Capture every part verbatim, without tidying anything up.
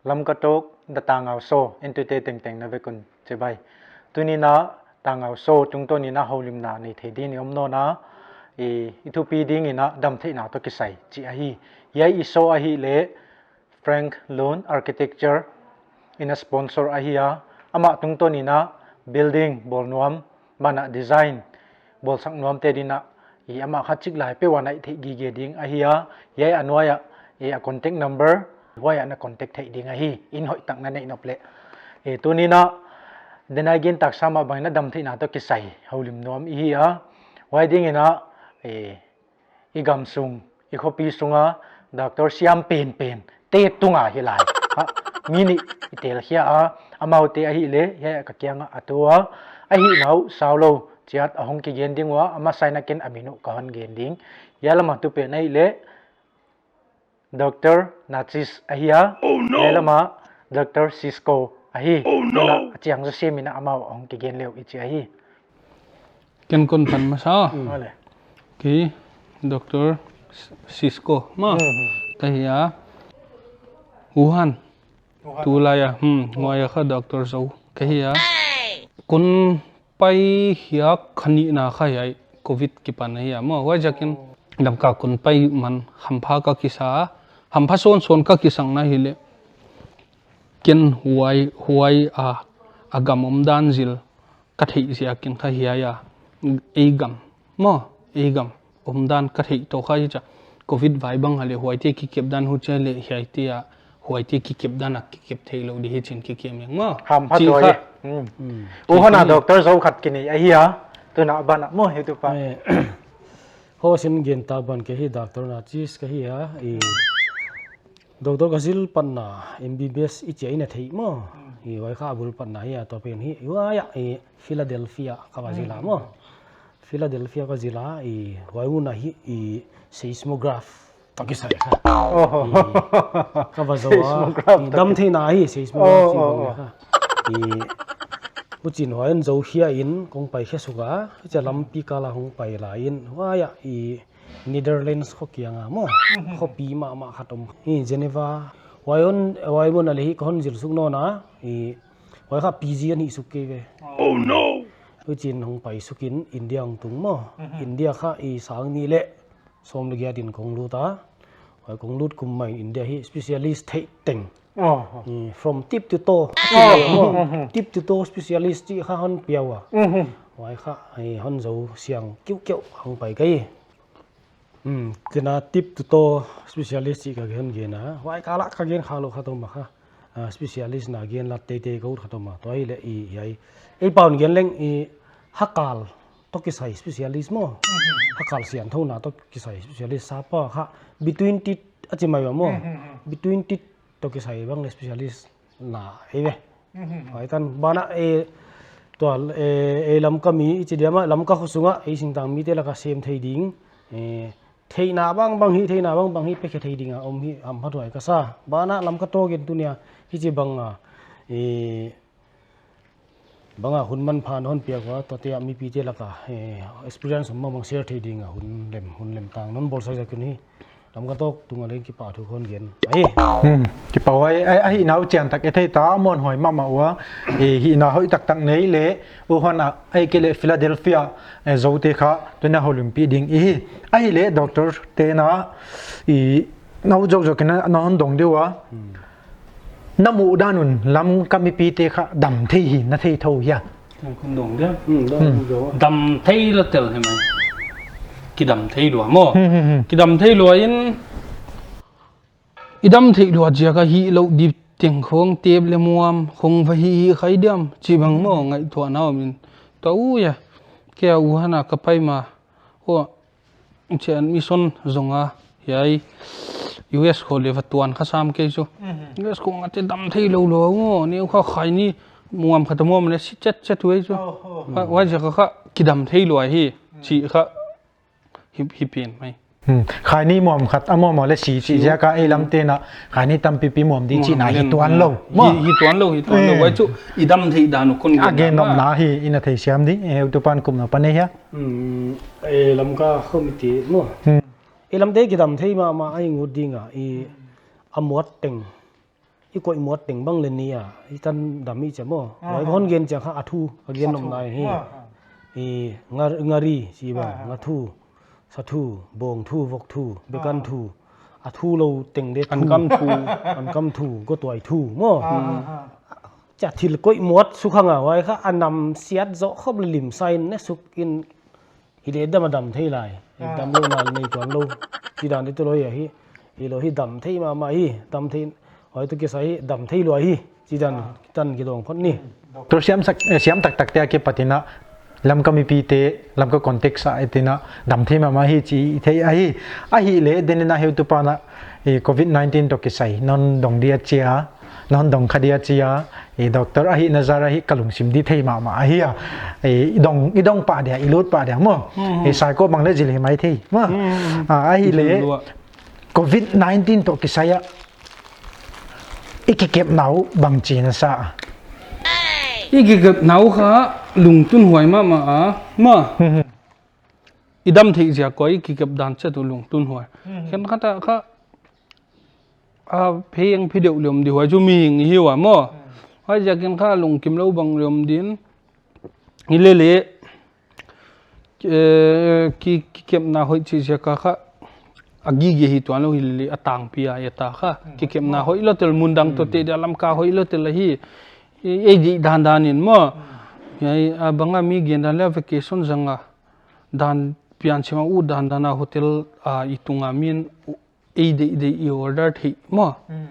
Lamka Talk, The Tangau Show, entute tengteng na vek un chibai. Tuni'n a Tangau Show tungtawn in a houlimna nei thei ding i om nawn a, i, i thupi ding in a damtheihna toh kisai chih ahi. Hiai i show ahihleh Frank Lun Architecture in a sponsor ahi a, amah tungtawn in a building bawl nuam, banah design bawlsak nuamte ding a, i, amah kha chik lai peuh a na theih gige ding ahi a, hiai a nuai ah, i, a contact number, huai ah na contact theih ding ahi, in hoihtak na neih nop leh. I, tuni'n a, denai gen tak sam a bang in a damtheihna toh kisai houlim nuam i hi a, huai ding in a, i, i gamsung, i khopi sunga, doctor siam penpen te tung a hi lai. Ha, mi nih i tel khia a, amaute ahihleh, hiai ka kiang ah a tu a, ahihna uh saulou chiat a hong kigen ding ua, a masa in a ken a min uh ka hon gen ding. Hiai lam a tu pen ahihleh, Doctor Narcis ahi a, hiai lam a Doctor Cisco ahi. Tuni'n a chiang zaw sem in a amau hong kigen leh uh i chi ahi. Ken kon pan masa. Mm. Ole. Kei Doctor Cisco maw. Mm, mm. Ka hi a. Wuhan. Wuhan. Tulai a, hmm, nuai a kha Doctor Zou ka hi a. Kon pai hiak kha nihna kha hiai covid kipan ahi a maw. Huaiziakin Lamka kon pai man hampha ka kisa. Hampha sawnsawn ka kisang na hileh. Ken huai, huai a, a gam omdan zil ka theih ziakin kha hiai a, ei gam maw, ei gam omdan ka theih toh kha hichia. Covid vai bang a leh huaite kikepdan huchia leh hiaite a, huaite kikepdan a kikep theilou di hichi'n kikem leng maw. Hampha tuak kha. Hmm. Hmm. Wuhan a doctor zou khat kinei ahi a, tuni'n a banah maw hi tu pa. Eh, host in gen tak ban kei hi Doctor Narcis ka hi a, i Doctor ka zil patna M B B S i chih i na theih maw. Hmm. I huai kha a bul patna hi a, tua pen hi, huai ah, i Philadelphia ka va zil a maw. Hmm. Philadelphia ka zil a, i huai mun a hi, i seismograph toh kisai kha. Oh. I ka va zou a, seismograph i toh damtheihna hi, seismograph oh, chih oh, bang oh. Kha. I huchi'n huai in zou khia in, kong pai khe suk a, hichia lampi kal a hong pai lai in, huai ah, i Netherlands kho kiang a maw. Mhm. Khopi mahmah khat om. I Geneva. Huai un, huai mun a leh hi ka hon zil suk nawn a. I huai kha P G a hih suk kei ve. Oh no. Huchi'n hong pai suk in India hong tung maw. Mhm. India kha i sang nih leh sawm leh giat in kong lut a. Huai kong lut kum mai India hi specialist theih teng. Oh, oh. I, from tip to toe. Oh. Maw. Mhm. Tip to toe specialist chih kha hon pia ua. Mhm. Huai kha, i hon zou siang kiukiu hong pai kei. Hmm, ken a tip to toe specialist chih ka gen gen a. Huai kal a ka gen kha lou khat om a kha. Ah, specialist na gen lat teitei ka ut khat om a. Tua hileh i, i ai. Ei paun gen leng i hakal toh kisai specialist maw. Mhm. Hakal siangthouna toh kisai specialist sapa kha. Between teeth a chi mai ua maw. Mhm. Between teeth toh kisai bang leh specialist na hi ve. Mhm. Huai tan banah, eh, tua, eh, eh, Lamka mi i chi diam a, Lamka kho sunga, eh, singtang mite laka sem thei ding. Eh, theihna bangbang hi, theihna bangbang hi, pe khe thei ding a om hi, hampha tuak ka sa. Banah Lamka Talk in tuni a, hichibang a, eh, bang a hun manpha na hon piak ua, tuate a mipite laka, eh, experience om bangbang share thei ding a hun lem, hun lem tang na hon bawlsak ziak un hi. Lamka Talk tung a leng kipahthu kon gen. Ahi. Hmm, kipak huai, ahi, ahihna uh chiantak i thei ta, a muanhuai mahmah ua, eh, hihna hoih taktak nei leh, Wuhan a, ahihkeileh Philadelphia, eh, zoute kha, tuni a houlimpih ding i hi. Ahihleh, doctor te'n a, i, na ut zouzou ken a, na hon dong di ua. Hmm. Na muhdan un Lamka mipite kha dam thei hi, na thei thou hia? Kon dong dia. Hmm, dong, hmm. Dong. Dam thei lou tel hi mai. Kidam thei lua maw. Hmm, hmm, hmm. Kidam thei lua in, i dam theih lua ziak a hih louh di teng khong tep leh muam khong va hih hi khai diam. Chibang maw ngaihtuahna om in. Tua u ya. Kei a Wuhan a ka pai ma. Ua, Chia admission zong a, hiai U S kho leh va tuan kha sam kei chu. Mhm. U S kho nga te dam thei lou lou a, neu kha khaini muam khat a muam leh si chet chet uh ei chu. Oh, oh. Huai, huaiziak a kha kidam thei lua hi, mm, chih kha hi, hi pen mai. Hmm. Khaini muam khat a muam leh si chih ziak a ei lam te'n a khaini tampipi muam di chihna hi tuan lou. Hi, hi tuan lou, hi tuan lou. Eh. Huai chu i dam theih dan uh kon gen nop na hi, i na theisiam di, eh, heutupa'n kumna pan ei hia. Hmm, eh, Lamka kho mite maw. Hmm. Eh, lamte kidam thei mahmah a i ngut ding a, i a muat teng. i koih muat teng bang le ni a, i tan dam i chia maw. Ah, huai ah. Hon gen chiang kha a thu, a gen Sa nom thu. Nai hi. Ah, ah. I ngar-, ngari, chi bang, Ah, ah. Nga thu, sa thu, bawng thu, vok thu, bekan Ah. thu, a thu lou teng de thu. Ankam thu. Ankam thu, gotuai thu, maw. Ah, ah, ah. Chia thil koih muat suk hang a, huai kha a nam siat zoh khop le lim sa in ne suk in Hi le dam a dam thei lai. Ah. Dam lou na le nei tuan lou. Chi dan di tu lou hi a hi. Hi lou hi dam thei mahmah hi. Dam thei. Huai toh kisai hi dam thei lua hi. Chi dan Ah. tan kidong phot ni. Doctor Siam Sak, eh, Siam Taktak te a kipat in a Lamka mipite, Lamka context a et in a dam thei mahmah hi chi thei a hi. A hi le den in a heutupa na, eh, covid nineteen toh kisai. Non dong dia chia. Non dong kha dia chia, i doctor ahihna zara hi ka lungsim di thei mahmah ahi a. I dong, i dong pah dia, i lut pah dia maw. Hmm, hmm. I psycho bang le zil hi mai thei maw. Hmm, hmm, hmm. Ah, ahi le Zil lua. covid nineteen toh kisai a i kikepna uh bang chi na sa. I kikepna uh kha lungtunhuai mahmah a, maw. Hmm, hmm. I dam theih ziak koi kikep dan chiat uh lungtunhuai. Hmm. Khenkhat a kha a pheng phi deuh le om di huai chu mihing hi ua maw. Hmm. Huaiziakin kha lungkim lou bang le om din. Hi le le, eh, ki, kikepna hoih chih ziak a kha a gige hi tuan lou hi le le a tangpi a i et a kha. Hmm. Kikepna hoih lou tel mun dang toh Hmm. te dia Lamka hoih lou tel hi. Ei, ei di dan dan in maw. Hmm. Hiai, a bang a mi gen dan le vacation zang a. Dan pian chima u dan dan a hotel a i tung a min u- ei dei dei i order thei maw. Hmm.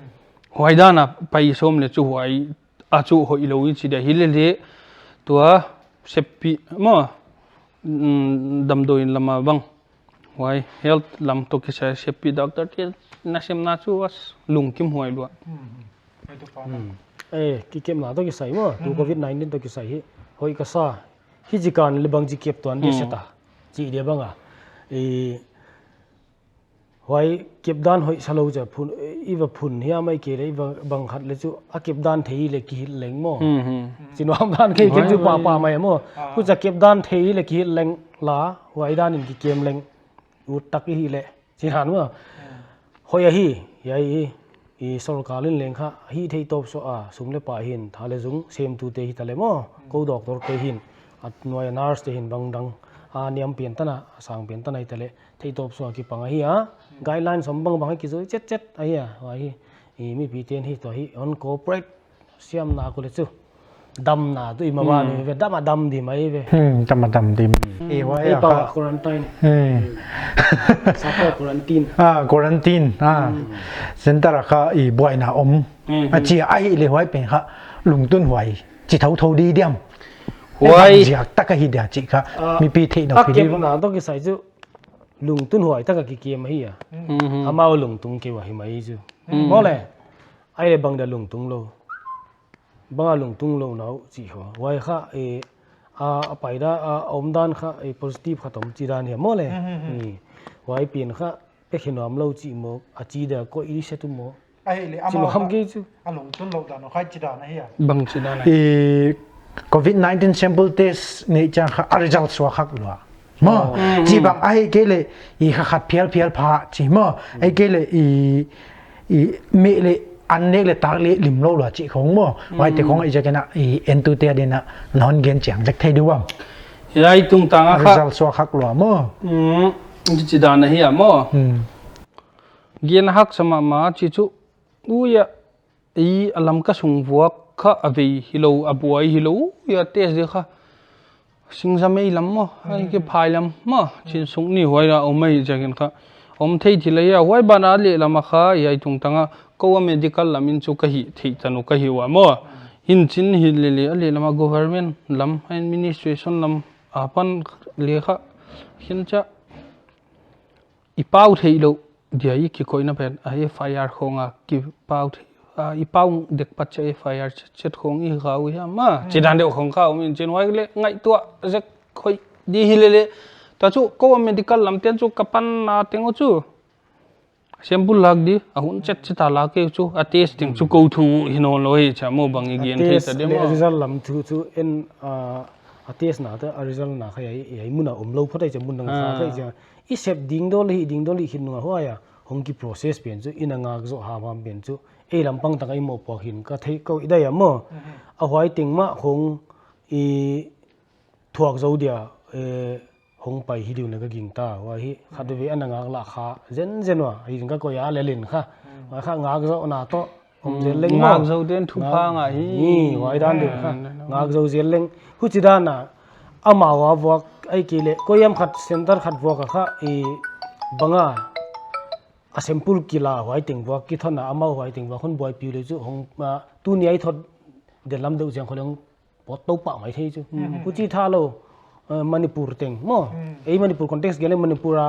Huai dan a pai sawm le chu huai a chu hoih lou i chi dia hi le le tua seppih maw. Hmm, damdawi in lam a bang. Huai health lam toh kisai seppih doctor te na sem na chu as lungkim huai lua. Hmm, hmm. Huai tu pa na. Hmm. Eh, kikepna toh kisai maw. Tu Hmm. covid nineteen toh kisai hi. Hoih ka sa. Hi chi kan le bang chi kep tuan dia Hmm. se ta. Chi dia bang a. Eh, Huai kep dan hoih sa lou chia phun, i va phun hiam ahihkeileh i va bang khat le chu a kep dan thei le kihilh leng maw. Hmm, hmm. Chi nuam dan kei kep Huai chu pa huai. pa mai maw. Ah. Huchia kep dan thei le kihilh leng la, huai dan in kikem leng. Ut tak i hi le. Chi han maw. Hmm. Hoih ahi, hiai i, i sorkar in leng kha, hi thei tawp sua a, sum le pai hin, tha le zung, semtute hi ta le maw. Hmm. Kou doctor te hin, a nuai a nurse te hin bang dang, a niam pian tan a, a sang pian tan a hi ta le. Theitawp sua kipang ahi a. Guidelines om bangbang hi kizui chetchet ahi a. Huai hi. I mipite'n hi tua hi. Hon cooperate siam na kha le chu. Damna tu i ma Hmm. ban ve dam a dam di mai ve. Hmm, dam a dam di. Hmm. Eh, huai Ei a pau kha. quarantine. Hmm. Sa pau quarantine. Ah, quarantine. Ah. Hmm. Center a kha i buaina om. Hmm, A hmm. chi ahi le huai pen kha lungtunhuai. Chi thouthou di diam. Huai. Ziak tak ahi dia chi kha. Ah, Mipi theih na a phi di. kepna toh kisai chu. Lungtunhuai taka kikem ahi a. Mhm. Amau lungtung kei ua hi mai chu. Mhm. Maw le, ai le bang dia lungtung lou. Bang a lungtung lou na uh chi kha. Huai kha, eh, a, a pai dan, a, a om dan kha, eh, positive kha tom chi dan hi maw le. Mhm, mhm. Ni. Huai pian kha, pe khe nuam lou chi maw, a chi dia ko i se tu maw. Ahi le, Chi amau lo ham kha kei chu. a lungtung lou dan, khai chi dan ahi a. Bang chi dan ahi. I covid nineteen sample test neih chiang kha a result suak khak lua. Maw, Oh. Mm, chi mm. bang ahihkeileh i kha khat phial phial pha chi maw. Mm. Ahihkeileh i, i meh le an nek le tak le lim lou lua chi khong maw. Huaite Mm. khong i zak in a i entute adin a non gen chiang zek thei di uam. Hiai tungtang a kha. Result suak khak lua maw. Mm, chi dan ahi a maw. Mm. Gen haksa mahmah chi chu. Ui a, i a Lamka sung vuak kha a vei hilou, a buai hilou, ui a test di kha. Singzamei lam maw, ai Mm. ke phai lam maw, Mm. chin sung ni huai a om ahi ziakin kha. Om thei thil ahi a, huai ban a lehlam a kha, hiai tungtang a, kou a medical lam in chu ka hih theih ta uh ka hi ua maw. Mm. Hinchin hi lele, a lehlam a government lam, administration lam, apan le kha, khin cha. I pau theih lou dia i kikoihna pen a F I R khong a kipau theih, a, i pau dek pat cha F I R chet, chet khong i kha uh hiam a. Hmm. Chi dan deuh khong kha uh min chin huai le ngaihtuah zek hoih di hi lele. Ta chu kou a medical lam ten chu ka panna teng uh chu. Sample lak di, a hun chet chet a lak kei chu, a test teng chu Hmm. kou thu hi nawn lou hi cha maw bang i A gen thei test ta di le maw. result lam thu chu en, a, a test na ta, a result na kha hiai, hiai mun a om lou phot ahi cha mun dang Ah. kha ahi cha. I sep ding dol hi, ding dol hi khin nung a huai a. hong ki process pen chu, i na ngak zoh hamham pen chu, ei lampang tak a i mohpuak hi'n ka thei kou i dai a maw. Mhm. A huai teng mah hong i thuak zou dia, eh, hong pai hi diu na ka gingta, huai hi, khatvei ana ngak lah kha, zenzen ua, hi'n ka koih a lel in kha. Hmm. Huai kha ngak zohna toh, om zel leng maw. Ngak zou den thupha ngah hi. Ni, huai dan deuh kha. Hmm. Ngak zou zel leng. Huchi dan a, amau a vuak, ahihkeileh, koiham khat, center khat vuak a kha, i bang a, a sample kila huai teng vuak, kithon a amau huai teng vuak, hon buaipih leh chu, hong, ah, tuni a i thot, den lam deuh chiang khong leng, pot tou pah mai thei chu. Mhm. Huchi tha lou, eh, Manipur teng maw. Hmm. Ei Manipur context gen leng Manipur a,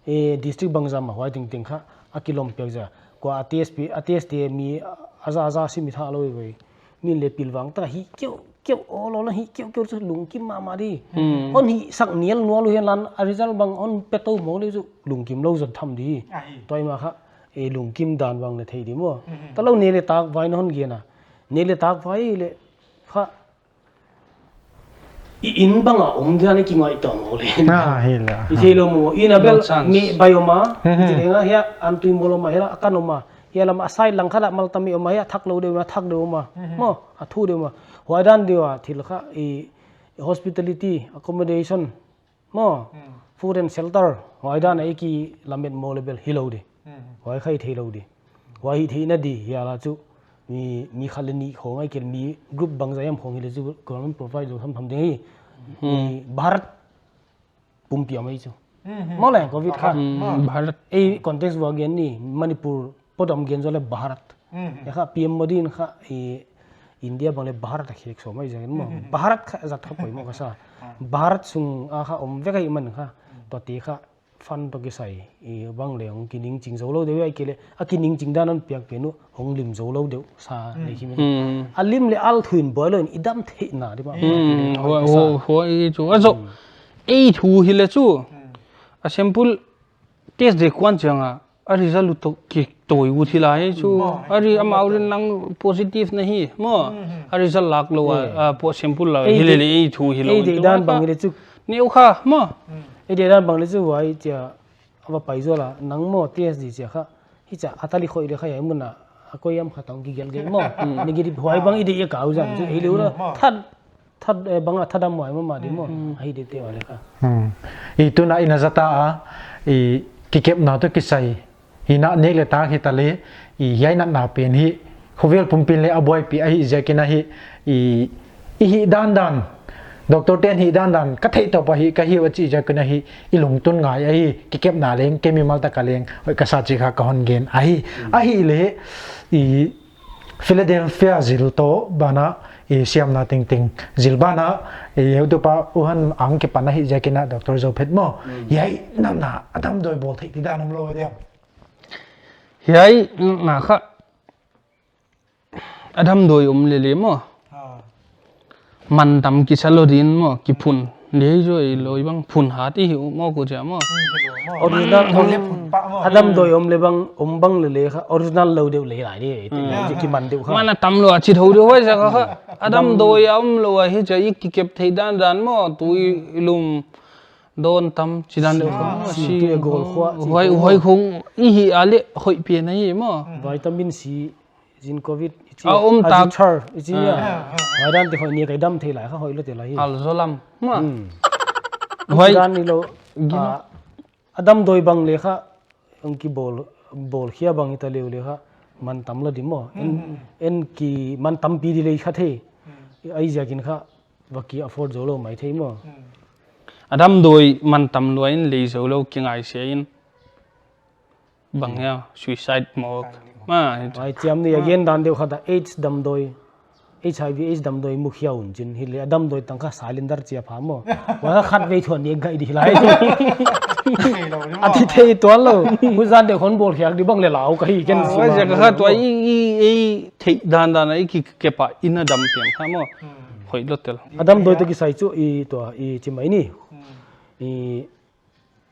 eh, district bangzah mah huai tengteng kha, a kilawm piak zia. Kua a test pi, a test te mi a za a za sim i tha lou ve. Min leh pilvang tak a hih keuh, keuh, ol ol a hih keuh keuh chu lungkim mahmah di. Hmm. Hon hihsak nial nual uh henla a result bang hon pe tou mawk leh chu lungkim lou zat tham di. Ahi. Tua ahih mah kha, eh, lungkim dan bang leh thei di maw. Mhm. Talou ne leh tak vai na hon gen a. Ne leh tak vai leh kha, i inn bang a om dia ni ki ngaihtuah maw leh. Ah, hi la. I thei lou maw, inn a bel mi bai om a, mhm, i thei nga hia, an tui mawl om a, hia a kan om a, hia lam a side lang khat a mal tam mi om a, hia thak lou deuh ma, thak deuh om a. Mhm. Maw, a thu deuh ma. Huai dan deuh a, thil kha, i hospitality, accommodation, maw, hmm, food and shelter, huai dan a i kilamet maw leh bel hi lou di. Hmm. Huai kha i thei lou di. Huai hi theihna di, hia la chu, mi, mi khat leh nih khong ahihkeileh mi group bangzah hiam khong hi leh chu government provide zou tham tham ding hi. Hmm. Mi Bharat pumpi a mai chu. Hmm, hmm. Maw leh, covid kha. Hmm, Bharat. Ei context vuak gen ni, Manipur, Podom gen zou leh Bharat. Mhm. Ya kha P M Modi in kha i India bang leh Bharat a khek sawm mai zang maw. Mhm. Bharat kha zat kha poimoh ka sa. Ah. Bharat sung a kha om vek ahih man kha. Mhm. Tua te kha fund toh kisai i bang leh hong kiningching zou lou deuh ahihkeileh. A kiningching dan hon piak pen uh hong lim zou lou deuh sa, mhm, nei khi min. Mhm. A lim leh al thu in buai lou in i dam theihna di mah. Mhm. Huai, huai, huai chu. A zoh. Mhm. Ei thu hi leh chu. Mhm. A sample test dek kuan chiang a, a result uh toh kitawi ut hi lai chu. Hmm. A ri amau rin lang positive na hi, maw. Hmm, hmm. A result lak lou a, eh, a po sample la, ei hi leh di, leh ei thu hi lou ei di chu dan bang leh chu. Neu kha, maw. Hmm. Ei di dan bang leh chu huai chia, a va pai zou la, nang maw test di chia kha, hichia a tali khoi leh kha hiai mun a, a koiham khat hong kigelh gei maw. Hmm. Negative huai bang i di i kau zang chu, hmm, ei leh ura, hmm, maw. Than That, eh, bang a thadam huai mahmah di maw. Mm. Ahi di te huai leh kha. Hmm. I tuna i na zat a, i kikepna toh kisai. I na nek leh tak hi ta leh, i hiai natna pen hi. Khovel pumpi leh a buaipih ahi ziakin ahi, i, i hih dandan. Doctor te'n hih dandan. Ka theih tawp a hi, ka hi uh a chih ziakin ahi, i lungtun ngai ahi, kikepna leng, kemimal tak a leng, hoih ka sa chih kha ka hon gen ahi. Mm. Ahihleh, i, Philadelphia zil toh banah, i siamna tengteng zil banah, i heutupa uhan ang kipan ahi ziakin a Doctor Zophet maw. Mm. Hiai natna a damdawi bawl theih di dan om lou diam. Hiai natna kha a damdawi om lele maw. Ah. Mantam kisa lou din maw, kiphun. Lei zoi lou bang phun hat i hi uh maw ko chia maw. Hmm, hi lou maw. Original, hmm, a damdawi om leh bang, om bang lele kha, original lou deuh lei lai di, hmm, ki, kiman deuh kha. Man a tam lou a chi thou deuh huai sa kha kha. A damdawi a om lou a hi chia i kikep theih dandan maw, tui lum dawn tam chi dan deuh kha. Si, si, si, tui a gol khua, chi huai, khong huai maw. Khong i hi a leh hoih pian a hi maw. Hmm. Vitamin C. Zinc covid i chi a, om tak. Azichar i chi a. Ah. Huai dan te hoih ni kei dam thei lai kha hoih lou te lai hi. Alzolam. Ma. Hmm. Huai. Huchi dan ni lou. Gin. Ah, a damdawi bang leh kha, ang kibawl, bawl khia bang i ta leh leh kha, mantam lou di maw. En, hmm, en ki mantam pi di leh kha thei. Hmm. Ahi ziakin kha, va ki afford zou lou mai thei maw. Hmm. A damdawi mantam lou in lei zou lou kingaisia in. Bang hia, suicide maw. Ai, chiam ni, again dan deuh kha ta, AIDS damdawi, HIV AIDS damdawi mukhia un chin, hileh a damdawi tang kha cylinder chia pha maw. Huai kha khatvei thuan ni gai di lai. A thi thei tuan lou. Huai zan deuh khong bawl khiak di bang leh lau ka hi ken. Ah, si huai ma, zia kha tua i, i, i theih dandan a i kikep a i na dam pian kha maw. Hmm. Hoih lou tel. A damdawi toh kisai chu i tua i chi mai ni. Hmm. I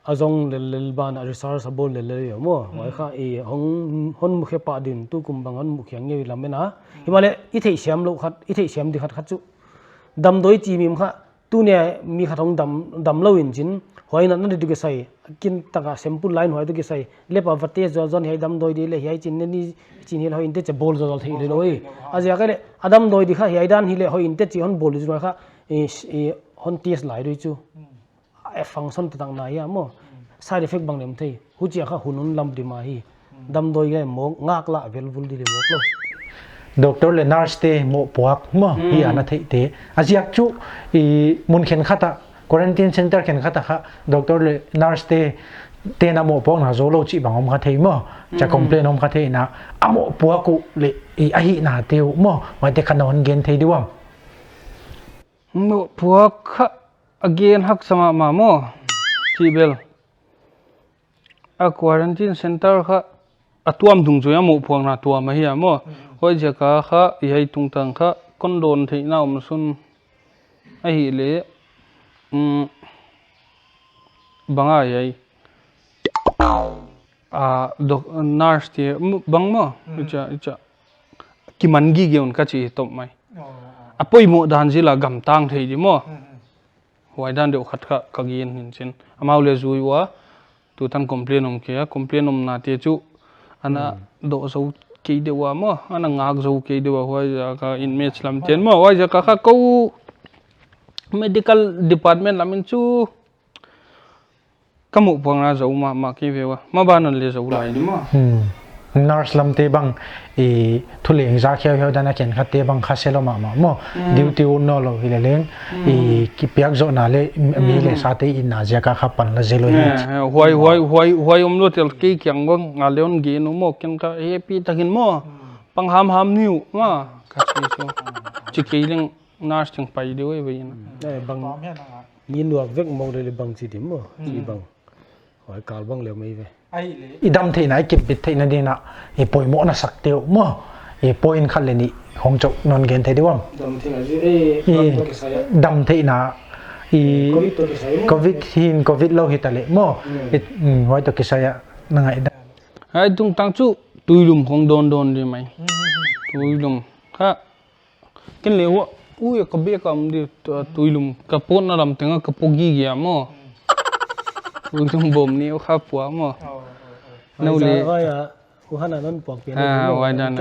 A zong lellel ban a research a bawl lellel maw. Hmm. Huai kha i hong, hon mukhe pah din tukum bang hon mukhe ngei lam en a. Hmm. Himahleh i theihsiam lou khat, i theihsiam di khat khat chu. Damdawi chi mim kha Tuni a mi khat hong dam, damlou in chin, huai natna di toh kisai, kin taka sample line huai toh kisai, lab a va test zoh zoh in hiai damdawi di leh hiai chin ne ni chin hial hoih in teh chi a bawl zoh zoh theih lou hi. A ziak ahih leh, a damdawi di kha hiai dan hileh hoih in teh chi hon bawl di chu kha, i, i, hon test lai di chu. A function taktak na hia maw. Side effect bang leng om thei. Huchia kha hun hon lam di mah hi. Damdawi leh mawk ngaklah vel vul di leh mawk lou. Doctor leh nurse te mohpuak maw, hi ana theih te. A ziak chu, i, mun khenkhat a, quarantine center khenkhat a kha, doctor leh nurse te, te'n a mohpuakna zou lou chih bang om kha thei maw. Chia complain om kha thei na, a mohpuak uh leh, i, a hihnate uh maw, huaite kha na hon gen thei di uam. Mohpuak kha a gen haksa mahmah maw. Chih bel. A quarantine center kha a tuam dungzui a mohpuakna tuam ahi a maw. Huaiziak a kha hiai tungtang kha kon dawn theihna om sun ahihleh, um, bang a hiai. A, doc-, nurse te, m-, bang maw, i chia, i chia. Kiman gige un ka chi top mai. A poimoh dan zila gamtang thei di maw. Huai dan deuh khat kha ka gen hi'n chin. Amau leh zui ua, tutan complain om kei a, complain omnate chu. Ana doh zou kei deuh ua maw, ana ngak zou kei deuh ua huaiziak a inmates lam te'n maw, huaiziak a kha kou medical department lam in chu. Ka mohpuakna zou mahmah kei ve ua. Maban a leng zou lai di maw. Nurse lam te bang, i, thu leng zak hiauhiau dan a khenkhat te bang kha se lou mahmah maw. Duty uh nawn lou hileh leng, i, kipiak zohna leh, mi leh sa te itna ziak a kha pan la zel lou hi. Eh, eh, huai, huai, huai, huai omlou tel kei kiang bang a leng gen uh maw ken kha happy takin maw. Pang hamham ni uh maw. Ka chi chu. Chi kei leng nurse teng pai di uh e ve in. Eh, bang. Ni nuak vek mawk leh leh bang chi di maw, chi bang. Huai kal bang leh mai ve. I dam theihna, i kipbit theihna ding a, i poimoh na sak te uh maw. I point khat leh nih hong chauh non gen thei di uam. Dam theihna zi, eh, i dam theihna, i covid toh kisai maw. Covid hi'n covid lou hita leh maw. I, mm, huai toh kisai a na ngaihdan. Hiai tungtang chu tuilum khong dawn dawn di mai. Tuilum. Kha Ken leng ua, ui, ka bek a om di, tu-, tuilum, ka pawtna lam teng a ka pawt gige a maw. Tuilum bawm ni u kha pua maw. Nau le. Huai a, u hana non puak pian. Ah, huai dan.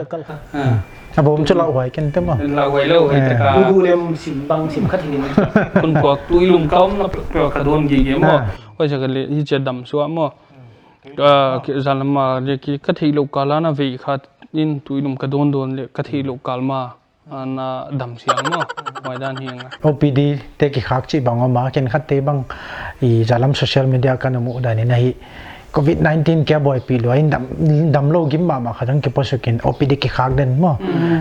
A bawm chu lauhuai ken te maw. Lauhuai lou, huai te ka. U du lem sim bang sim khat hi ni. Kon puak tuilum ka omna pek pek ka dawn gige maw. Huai sa ka leng, hichia dam suah maw. Ah, ke zan lam a leng ki ka theihlouh kal a na vei khat in tuilum ka dawn dawn leh ka theihlouh kal ma. Ana dam siang maw, huai dan hi nga. O P D te kikhak chih bang om a, khenkhat te bang i zan lam social media ka na muh dan in ahi. Covid nineteen kia buaipih lua in dam, damlou gim mahmah khat hong kipuasuk in O P D kikhak den maw.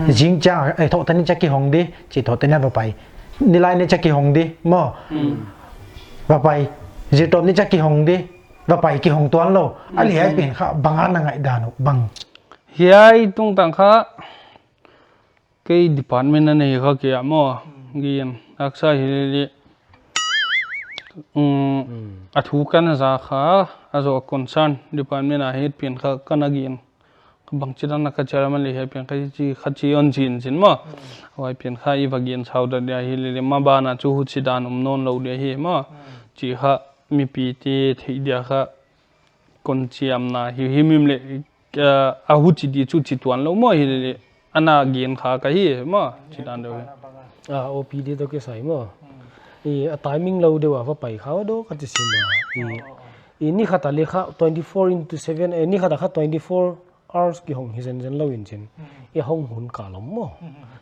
Zing chia, eh, thoh tani chia kihong di, chi thoh tani va pai. Nilai ni chia kihong di maw. Va pai. Zirtawp ni chia kihong di, va pai kihong tuan lou. A leh hiai pen kha bang a na ngaihdan uh bang. Hiai tungtang kha Kei department a nei kha kei a maw, gen haksa hi leh. Um, a thu ka na za kha, a zoh a concern department a het pen kha ka na gen. Bangchidan a ka chairman leh hiai pen kha chi kha chi on chin chin maw. Huai pen kha i va gen sau da dia hi leh, maban a chu huchidan om nawn lou dia hi maw. Chi kha mipi te theih dia kha kon chiamna hi himhim leh, eh, a huchi di chu chi tuan lou maw hi leh, ana gen kha ka hi maw, chidan deuh hi. Ah, O P D toh kisai maw. I, a timing lou deuh a va pai kha deuh ka chi sim a. I, i ni khat a leh kha twenty-four into seven, eh, ni khat a kha twenty-four hours kihong hi zenzen lou in chin. I hong hun kal om maw.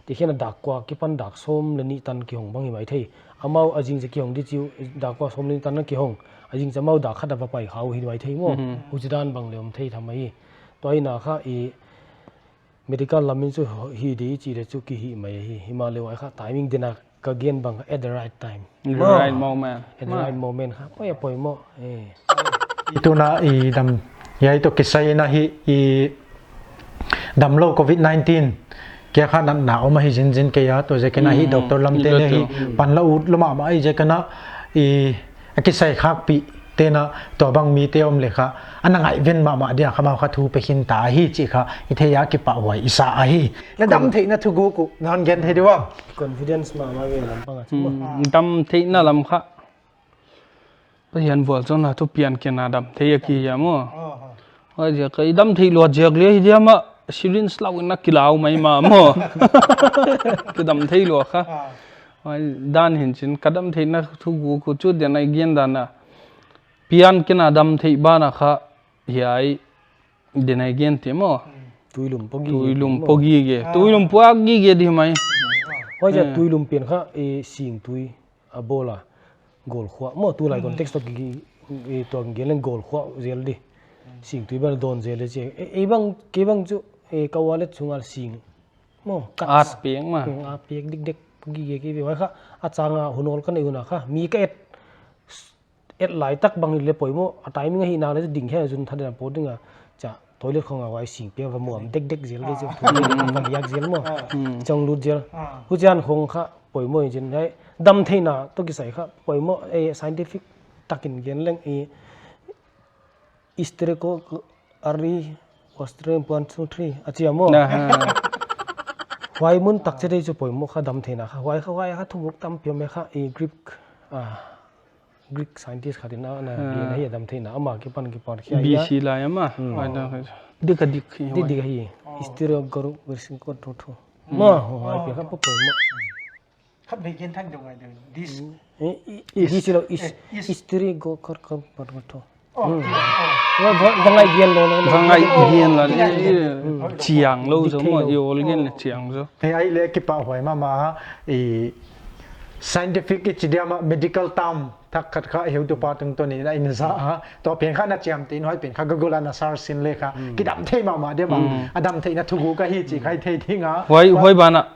Ti khen a dak kua kipan dak sawm leh nih tan kihong bang hi mai thei. Amau a zing chia kihong di chi u, dak kua sawm leh nih tan a kihong. A zing chia amau dak khat a va pai kha uh hi mai thei maw. Huchidan bang leh om thei tham ahi. Tua hi na kha i medical lam in chu hi di chi leh chu ki hi mai hi. Himahleh huai kha timing dena ka gen bang at the right time. At the right moment. At the right moment kha. Poi a poimoh. Eh. I tuna i dam, hiai toh kisai na hi i damlou covid nineteen. Kia kha natna om ahi zenzen kei a, tua ziak in a hi doctor lam te leh hi pan la ut lou mahmah ahi ziak in a i a kisai khakpih. Tena tua bang mite om leh kha, ana ngaihven mahmah dia kha amau kha thu pe khin ta hi chih kha i thei a, kipahhuai i sa ahi. Na dam theihna thuguk uh na hon gen thei diam? Confidence mahmah ve lam pang a chu. Hmm, dam theihna lam kha. Pathian vualzawlna thu pian kei a dam thei a ki hia maw. Huaiziak a i dam theih luat ziak leh hi diam a, syringe lau in a kilau mai mah maw. Kidam thei lua kha. Huai dan hi'n chin ka dam theihna thuguk uh chu dia i gen dan a. Pian kei a dam theih banah kha hiai dia i gen te maw. Tuilum pua gige. Tuilum pua gige. Tuilum pua gige di mai. Huaiziak a tuilum pian kha i sing tui a bawl a, gol khuah maw, tulai context toh ki, ki, i tuang gen leng gol khuah zel di. Sing tui bel dawn zel di chi. E, e bang, kei bang chu, e, ka wallet sunga sing maw, kat sa. At pek maw. Hmm, at pek dikdek, gige ki ve. Huai kha, a chang a hun awl ka neih hun a kha mi ka et, et lai tak bang leh poimoh, a timing ahihna leh ding khe zun tha den a pawt ding a. Cha, toilet khong a huai sing pia va muam dekdek zel di chu. Thu va liak zel maw. Chong lut zel. Huchian khong kha poimoh in chin. Hiai dam theihna toh kisai kha poimoh, e, scientific takin gen leng i hysterical ari Australian one, two, three a chi a maw. Huai mun tak chet ei chu poimoh kha dam theihna kha. Huai kha, huai kha thuguk tampi om e kha i Greek, a, Greek scientist khat in a, ana gen ahi a dam theihna, ama kipan kipan khia. B C lai a maw. Hmm. Huai dan kha. Dik a dik hi. Dik dik hi. Hysteriogorou version ko to to. Maw, huai pi kha poimoh. Khatvei gen thak deuh ngai deuh. This. Eh, i, i, is. This lo is. Eh, is. History go kor kor kor kor to. Oh, hmm. Oh. Wa, wa, wa ngai gen lo, lo, lo. Wa ngai gen lo, lo. Hmm. Chiang lou zaw maw, i awl gen leh chiang zaw. Hei, ai leh kipahhuai mahmah, i scientific i chi diam a medical term thak khat kha heutupa tungtawn in a i na za a. Tua pen kha na chiam te in huai pen kha Google a na search sin leh kha. Hmm. Kidam thei mahmah diam a. Hmm. A dam theihna thuguk ahi chih kha i thei ding a. Huai, huai banah.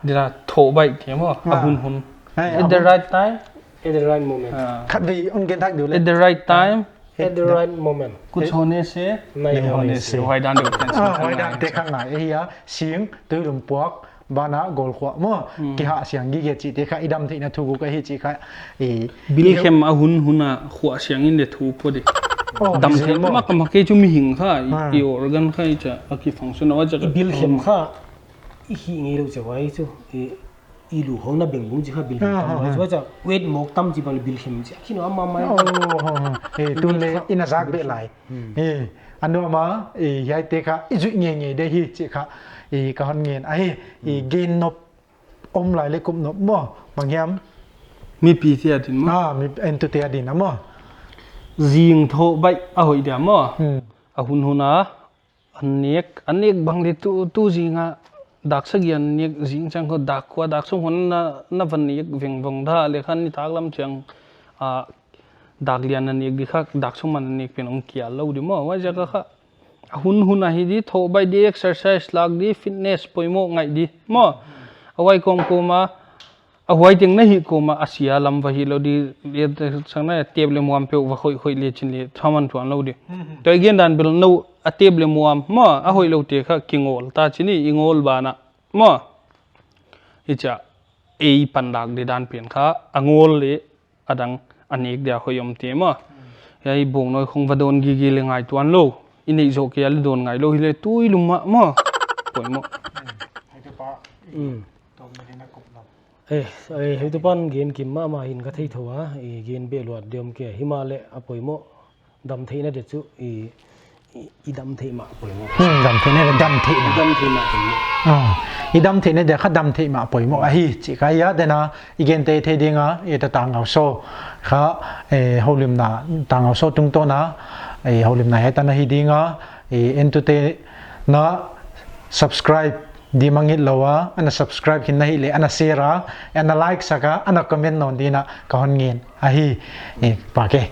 Dia thoh baih te maw, a hun hun. At the right time. At the right moment. Ah. Khatvei hon gen thak deuh leh. At the right time. At the right moment. कुछ होने से नहीं होने से. Huai dan deuh kan. Ah, huai dan te kha ngai. Eh, hia, sing, tuilum puak, banah gol khuah maw. Hmm. Kihah siang gige chih te kha i dam theihna thuguk ahi chih kha. Eh, bilkhem a hun hun a khuah siang in leh thu pua di. Oh, dam theih maw. Mak mak kei chu mihing kha, i, ah, i organ kha i cha, a ki function a wa cha. Bilkhem kha. I hih ngei lou che huai chu, i, i lu hong na beng bung chi kha bilkhem tam huai chu, huai cha weight mawk tam chi bang leh bilkhem chi. Khi no ama mai. Oh, oh, oh. Eh, tu leh i na zak beh lai. Hmm. Eh, a nuam a, eh, hiaite kha i zuih ngeingei di hi chih kha, eh, ka hon ngen ahi, eh, gen nop om lai leh kum nop maw, bang hiam. Mipi te adin maw. Ah, mi entute adin a maw. Zing thoh baih a hoih dia maw. Hmm. A hun hun a. An nek, an nek bang leh tu, tu zing a, dak sagih an nek zing chang kha dak kua, dak sawm kua na, na va nek vengvung da leh kha nitaklam chiang, a, dak lian na nek di kha, dak sawm a na nek pen hong kial lou di maw, huaiziak a kha. A hun hun ahi di, thoh baih di, exercise lak di, fitness poimoh ngai di maw. A huai kawmkawm a, a huai teng na hih kawm a, a sia lam va hih lou di, sang na tep leh muam peuh va khoih khoih leh chin leh thaman tuan lou di. Hmm, hmm. Tua i gen dan bel nou a tep leh muam maw, a hoih lou te kha kingawl ta chi ni, i ngawl banah maw. I cha, ei pan dak di dan pen kha, a ngawl leh a dang a nek dia hoih om te maw. Hmm. Hiai bawngnawi khong va dawn gige leh ngai tuan lou. I neih zoh kei a leh dawn ngai lou hi leh tuilum mah maw. Poimoh. Hmm. Heutupa. Hmm. Tua mi na kum lam. Eh, eh, heutupa'n gen kim mahmah hi'n ka thei thou a, i gen beh luat diam ke, himahleh a poimoh, dam theihna dia chu, i, i, i dam theih mah poimoh. Hmm, dam theihna dia, dam theihna. Dam theih mah poimoh. Ah, i dam theihna dia kha dam theih mah poimoh ahi, chih kha hia, dena, i gen te thei ding a, i ta tangau so, kha, eh, houlimna, tangau so tungtawn a, eh, houlimna hiai tan ahi ding a, eh, entute na subscribe di mangngilh lou a, ana subscribe khin na hih leh, ana share a, ana like sak a, ana comment nawn di'n a, ka hon ngen ahi, eh, pha ke.